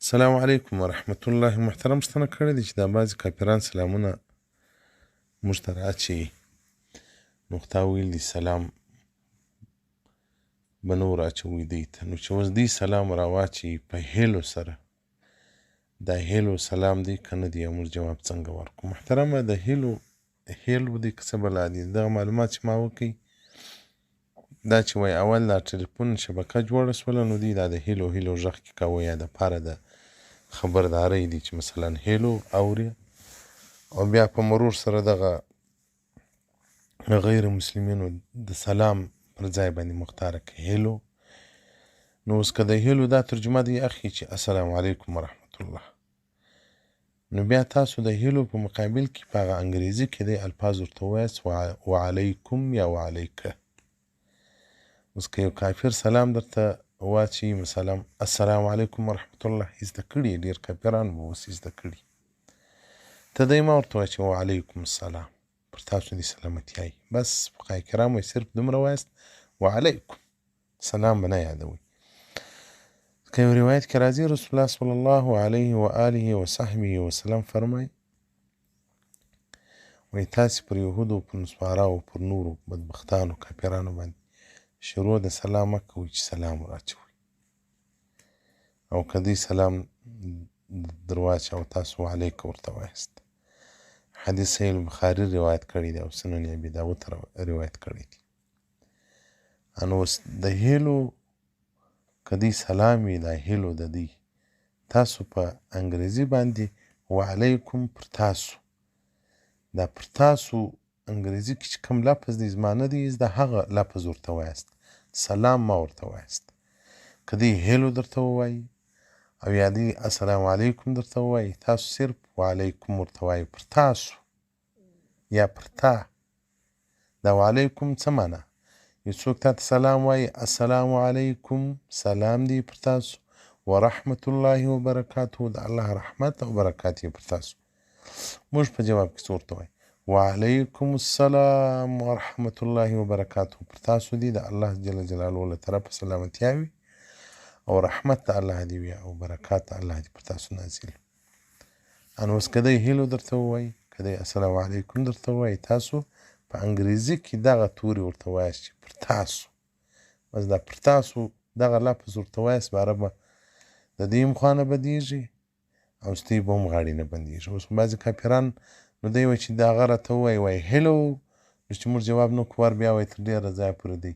السلام علیکم ورحمت الله. محترم پوښتنه کړې ده چې دا بعضې کافران سلامونه موږ ته رااچوي، نو خو تا ویل دي سلام به نه وراچوئ دوی ته، نو چې اوس دوی سلام راواچوي په هیلو سره، دا هیلو سلام دی که نه دی او موږ جواب څنګه ورکړو؟ محترمه، د هیلو هیلو دی که څه بلا دي، دغه معلومات چې ما وکړي، دا چې وایي اول دا ټلیفون شبکه جوړه شوله، نو دوی دا د هیلو هیلو غږ کې کاوه، یا د پاره د خبردارۍ دی چې مثلا هیلو اوري، او بیا په مرور سره دغه غیر مسلمینو د سلام پر ځای باندې مختاره که هیلو. نو اوس که د هیلو دا ترجمه دی اخی چې السلام علیکم ورحمت الله، نو بیا تاسو د هیلو په مقابل کې په هغه انګریزي کې دی الفاظ ورته ووایاست، وعلیکم یا وعلیکه. اوس که یو کافر سلام درته واچوي، مثلا السلام علیکم ورحمت الله، زده کړي ډېر کافران به اوس زده کړي، ته دی ما ورته وایه چې وعلیکم السلام، پر تاسو دې سلامتیا وي. بس فقهای کرام وایي صرف دومره وایاست، وعلیکم سلام به نه یادوئ. که یو روایت کې راځي رسول الله صلی الله علیه و آله و صحبه وسلم فرمایي، وایي تاسې پر یهودو، پر نصاراو، پر نورو بدبختانو کافرانو باندې شروع د سلام مه کوئ چې سلام وراچوئ، او که دوی سلام در واچوه تاسو وعلیک ورته وایاست. حدیث صحیح البخاري روایت کړی دی او سنن ابي داود روایت کړی دی. انو اوس د هیلو که دوی سلام وي، دا هیلو د دوی تاسو په انګریزي باندې وعلیکم پر تاسو، دا پر تاسو انګریزي کې چې کوم لفظ دی زما نه دی زده، هغه لفظ ورته وایاست، سلام ما ورته وایاست. که دوی هیلو درته ووایي او یا دوی السلام علیکم درته ووایي، تاسو صرف وعلیکم ورته وایي، پر تاسو یا پر تا. دا وعلیکم څه معنا؟ یو څوک تا ته سلام وایي، السلام علیکم، سلام دی پر تاسو، ورحمت الله وبرکاته، د الله رحمت او برکات یې پر تاسو. موږ په جواب کې څه ورته وایي؟ وعلیکم السلام ورحمت الله وبرکاته، پر تاسو دی د الله جل جلاله له طرفه سلامتیا وي او رحمت د الله دی وي او برکات د الله دی پر تاسو نازل. ان اوس که دی هیلو درته ووایي، که دی السلام علیکم درته ووایي، تاسو په انګریزي کې دغه توري ورته وایاست چې پر تاسو، بس دا پر تاسو دغه لفظ ورته وایاست، باره به د دې هم خوا نه بدېږي او ستۍ به هم غاړې نه بندېږي. اوس بعضې کافران نو دی وایي چې دا هغه راته ووایي، وایي هیلو، نو چې موږ جواب نه کړو ور بیا وایي تر ډېره ځایه پورې دی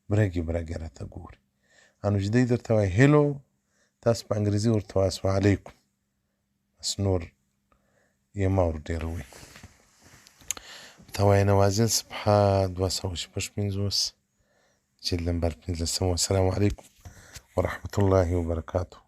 برګې برګې راته ګوري. انو چې دی درته وایي هیلو، تاسو په انګریزي ورته وایاست وعلیکم، بس نور یې مه ور ډېروئ. فتاوی نوازل صفحه 256 جلد نمبر 15. والسلام علیکم ورحمة الله وبرکاته.